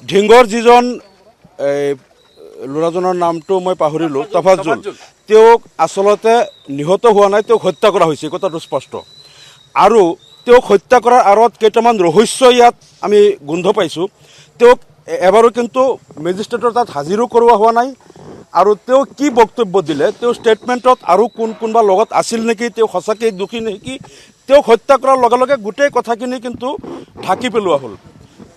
ঢিঙৰ যিজন এই ল'ৰাজনৰ নামটো মই পাহৰিলোঁ, তফাজুল, তেওঁক আচলতে নিহত হোৱা নাই, তেওঁক হত্যা কৰা হৈছে, এই কথাটো স্পষ্ট। আৰু তেওঁক হত্যা কৰাৰ আঁৰত কেইটামান ৰহস্য ইয়াত আমি গোন্ধ পাইছোঁ। তেওঁক এবাৰো কিন্তু মেজিষ্ট্ৰেটৰ তাত হাজিৰো কৰোৱা হোৱা নাই। আৰু তেওঁ কি বক্তব্য দিলে, তেওঁ ষ্টেটমেণ্টত আৰু কোন কোনোবা লগত আছিল নেকি, তেওঁ সঁচাকৈ দোষী নেকি, তেওঁক হত্যা কৰাৰ লগে লগে গোটেই কথাখিনি কিন্তু ঢাকি পেলোৱা হ'ল।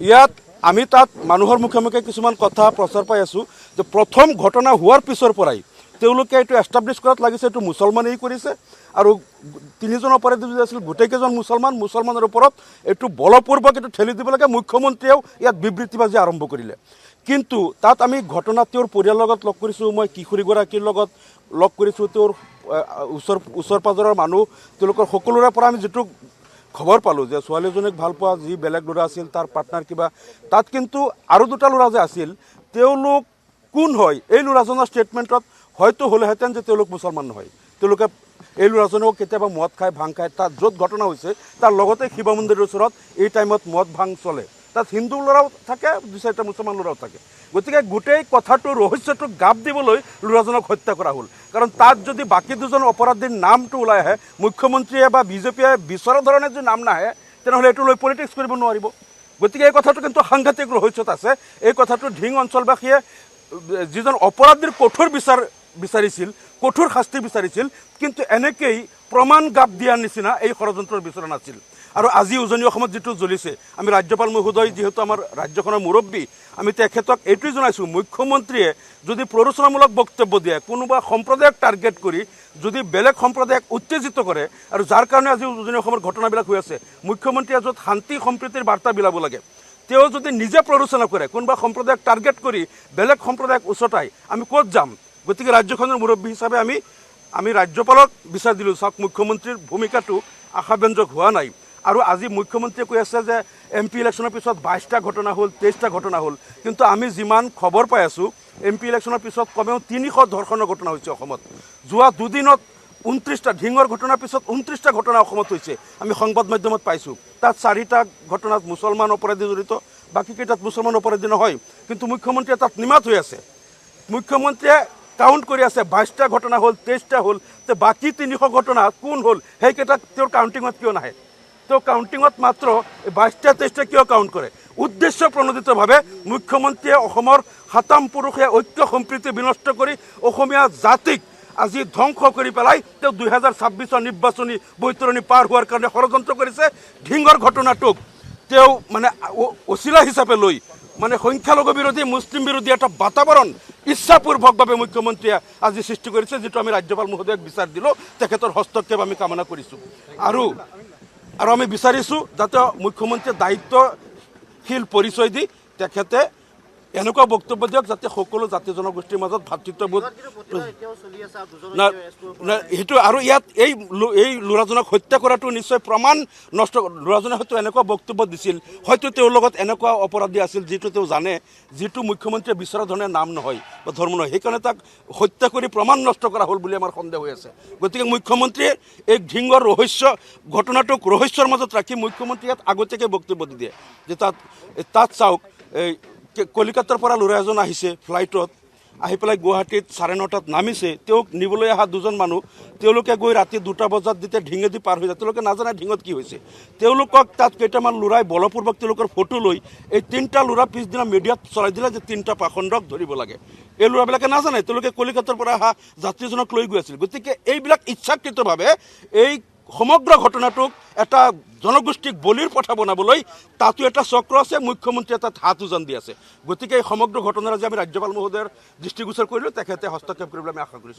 ইয়াত আমি তাত মানুহৰ মুখে মুখে কিছুমান কথা প্ৰচাৰ পাই আছোঁ যে প্ৰথম ঘটনা হোৱাৰ পিছৰ পৰাই তেওঁলোকে এইটো এষ্টাব্লিছ কৰাত লাগিছে, এইটো মুছলমানেই কৰিছে আৰু তিনিজন অপৰাধী যদি আছিল, গোটেইকেইজন মুছলমান, মুছলমানৰ ওপৰত এইটো বলপূৰ্বক এইটো ঠেলি দিব লাগে। মুখ্যমন্ত্ৰীয়েও ইয়াত বিবৃতিবাজি আৰম্ভ কৰিলে। কিন্তু তাত আমি ঘটনা তেওঁৰ পৰিয়ালৰ লগত লগ কৰিছোঁ, মই কিশোৰীগৰাকীৰ লগত লগ কৰিছোঁ, তেওঁৰ ওচৰ পাজৰৰ মানুহ, তেওঁলোকৰ সকলোৰে পৰা আমি যিটো খবৰ পালোঁ যে ছোৱালীজনীক ভাল পোৱা যি বেলেগ ল'ৰা আছিল, তাৰ পাৰ্টনাৰ কিবা, তাত কিন্তু আৰু দুটা ল'ৰা যে আছিল, তেওঁলোক কোন হয়, এই ল'ৰাজনৰ ষ্টেটমেণ্টত হয়তো হ'লেহেঁতেন যে তেওঁলোক মুছলমান নহয়। তেওঁলোকে এই ল'ৰাজনেও কেতিয়াবা মদ খায়, ভাং খায়। তাত য'ত ঘটনা হৈছে, তাৰ লগতে শিৱ মন্দিৰৰ ওচৰত এই টাইমত মদ ভাং চলে। তাত হিন্দু ল'ৰাও থাকে, দুই চাৰিটা মুছলমান ল'ৰাও থাকে। গতিকে গোটেই কথাটো ৰহস্যটো গাপ দিবলৈ ল'ৰাজনক হত্যা কৰা হ'ল। কাৰণ তাত যদি বাকী দুজন অপৰাধীৰ নামটো ওলাই আহে, মুখ্যমন্ত্ৰীয়ে বা বিজেপিয়ে বিচৰা ধৰণে যদি নাম নাহে, তেনেহ'লে এইটো লৈ পলিটিক্স কৰিব নোৱাৰিব। গতিকে এই কথাটো কিন্তু সাংঘাতিক ৰহস্যত আছে। এই কথাটো ঢিং অঞ্চলবাসীয়ে যিজন অপৰাধীৰ কঠোৰ বিচাৰ বিচাৰিছিল, কঠোৰ শাস্তি বিচাৰিছিল, কিন্তু এনেকেই প্ৰমাণ গাপ দিয়াৰ নিচিনা এই ষড়যন্ত্ৰৰ বিচৰা নাছিল। আৰু আজি উজনি অসমত যিটো জ্বলিছে, আমি ৰাজ্যপাল মহোদয় যিহেতু আমাৰ ৰাজ্যখনৰ মুৰব্বী, আমি তেখেতক এইটোৱেই জনাইছোঁ, মুখ্যমন্ত্ৰীয়ে যদি প্ৰৰোচনামূলক বক্তব্য দিয়ে, কোনোবা সম্প্ৰদায়ক টাৰ্গেট কৰি যদি বেলেগ সম্প্ৰদায়ক উত্তেজিত কৰে আৰু যাৰ কাৰণে আজি উজনি অসমৰ ঘটনাবিলাক হৈ আছে, মুখ্যমন্ত্ৰীয়ে য'ত শান্তি সম্প্ৰীতিৰ বাৰ্তা বিলাব লাগে, তেওঁ যদি নিজে প্ৰৰোচনা কৰে, কোনোবা সম্প্ৰদায়ক টাৰ্গেট কৰি বেলেগ সম্প্ৰদায়ক উচতাই, আমি ক'ত যাম? গতিকে ৰাজ্যখনৰ মুৰব্বী হিচাপে আমি ৰাজ্যপালক বিচাৰ দিলোঁ, চাওক, মুখ্যমন্ত্ৰীৰ ভূমিকাটো আশাব্যঞ্জক হোৱা নাই। আৰু আজি মুখ্যমন্ত্ৰীয়ে কৈ আছে যে এম পি ইলেকশ্যনৰ পিছত 22টা ঘটনা হ'ল, 23টা ঘটনা হ'ল। কিন্তু আমি যিমান খবৰ পাই আছোঁ, এম পি ইলেকশ্যনৰ পিছত কমেও 300 ধৰ্ষণৰ ঘটনা হৈছে অসমত। যোৱা দুদিনত 29টা, ঢিঙৰ ঘটনাৰ পিছত 29টা ঘটনা অসমত হৈছে, আমি সংবাদ মাধ্যমত পাইছোঁ। তাত চাৰিটা ঘটনাত মুছলমান অপৰাধী জড়িত, বাকীকেইটাত মুছলমান অপৰাধী নহয়। কিন্তু মুখ্যমন্ত্ৰীয়ে তাত নিমাত হৈ আছে। মুখ্যমন্ত্ৰীয়ে কাউণ্ট কৰি আছে, 22টা ঘটনা হ'ল, 23টা হ'ল, তে বাকী 300 ঘটনা কোন হ'ল, সেইকেইটা তেওঁৰ কাউণ্টিঙত কিয় নাহে? তেওঁ কাউণ্টিঙত মাত্ৰ 22টা 23টা কিয় কাউণ্ট কৰে? উদ্দেশ্য প্ৰণোদিতভাৱে মুখ্যমন্ত্ৰীয়ে অসমৰ সাতাম পুৰুষীয়া ঐক্য সম্প্ৰীতি বিনষ্ট কৰি অসমীয়া জাতিক আজি ধ্বংস কৰি পেলাই তেওঁ 2026ৰ নিৰ্বাচনী বৈতৰণী পাৰ হোৱাৰ কাৰণে ষড়যন্ত্ৰ কৰিছে। ঢিঙৰ ঘটনাটোক তেওঁ মানে অচিলা হিচাপে লৈ মানে সংখ্যালঘু বিৰোধী, মুছলিম বিৰোধী এটা বাতাবৰণ ইচ্ছাপূৰ্বকভাৱে মুখ্যমন্ত্ৰীয়ে আজি সৃষ্টি কৰিছে, যিটো আমি ৰাজ্যপাল মহোদয়ক বিচাৰ দিলোঁ। তেখেতৰ হস্তক্ষেপ আমি কামনা কৰিছোঁ আৰু আমি বিচাৰিছোঁ যাতে মুখ্যমন্ত্ৰীয়ে দায়িত্বশীল পৰিচয় দি তেখেতে এনেকুৱা বক্তব্য দিয়ক যাতে সকলো জাতি জনগোষ্ঠীৰ মাজত ভাতৃত্ববোধ এতিয়াও চলি আছে আৰু দুজন না না, সেইটো আৰু ইয়াত এই ল'ৰাজনক হত্যা কৰাটো নিশ্চয় প্ৰমাণ নষ্ট। ল'ৰাজনে হয়তো এনেকুৱা বক্তব্য দিছিল, হয়তো তেওঁৰ লগত এনেকুৱা অপৰাধী আছিল যিটো তেওঁ জানে, যিটো মুখ্যমন্ত্ৰীয়ে বিচৰা ধৰণে নাম নহয় বা ধৰ্ম নহয়, সেইকাৰণে তাক হত্যা কৰি প্ৰমাণ নষ্ট কৰা হ'ল বুলি আমাৰ সন্দেহ হৈ আছে। গতিকে মুখ্যমন্ত্ৰীয়ে এই ঢিঙৰ ৰহস্য ঘটনাটোক ৰহস্যৰ মাজত ৰাখি মুখ্যমন্ত্ৰীয়ে ইয়াত আগতীয়াকৈ বক্তব্য দি দিয়ে যে তাত তাত চাওক, এই কলিকতাৰ পৰা ল'ৰা এজন আহিছে, ফ্লাইটত আহি পেলাই গুৱাহাটীত 9:30ত নামিছে। তেওঁক নিবলৈ অহা দুজন মানুহ, তেওঁলোকে গৈ ৰাতি 2টা বজাত যেতিয়া ঢিঙেদি পাৰ হৈ যায়, তেওঁলোকে নাজানে ঢিঙত কি হৈছে। তেওঁলোকক তাত কেইটামান ল'ৰাই বলপূৰ্বক তেওঁলোকৰ ফটো লৈ এই তিনিটা ল'ৰা পিছদিনা মিডিয়াত চলাই দিলে যে তিনিটা পাখণ্ডক ধৰিব লাগে। এই ল'ৰাবিলাকে নাজানে, তেওঁলোকে কলিকতাৰ পৰা অহা যাত্ৰীজনক লৈ গৈ আছিল। গতিকে এইবিলাক ইচ্ছাকৃতভাৱে এই সমগ্ৰ ঘটনাটোক এটা জনগোষ্ঠীক বলিৰ পঠা বনাবলৈ তাতো এটা চক্ৰ আছে, মুখ্যমন্ত্ৰীয়ে তাত হাত উজান দি আছে। গতিকে এই সমগ্ৰ ঘটনাৰ আজি আমি ৰাজ্যপাল মহোদয়ৰ দৃষ্টিগোচৰ কৰিলোঁ। তেখেতে হস্তক্ষেপ কৰিবলৈ আমি আশা কৰিছোঁ।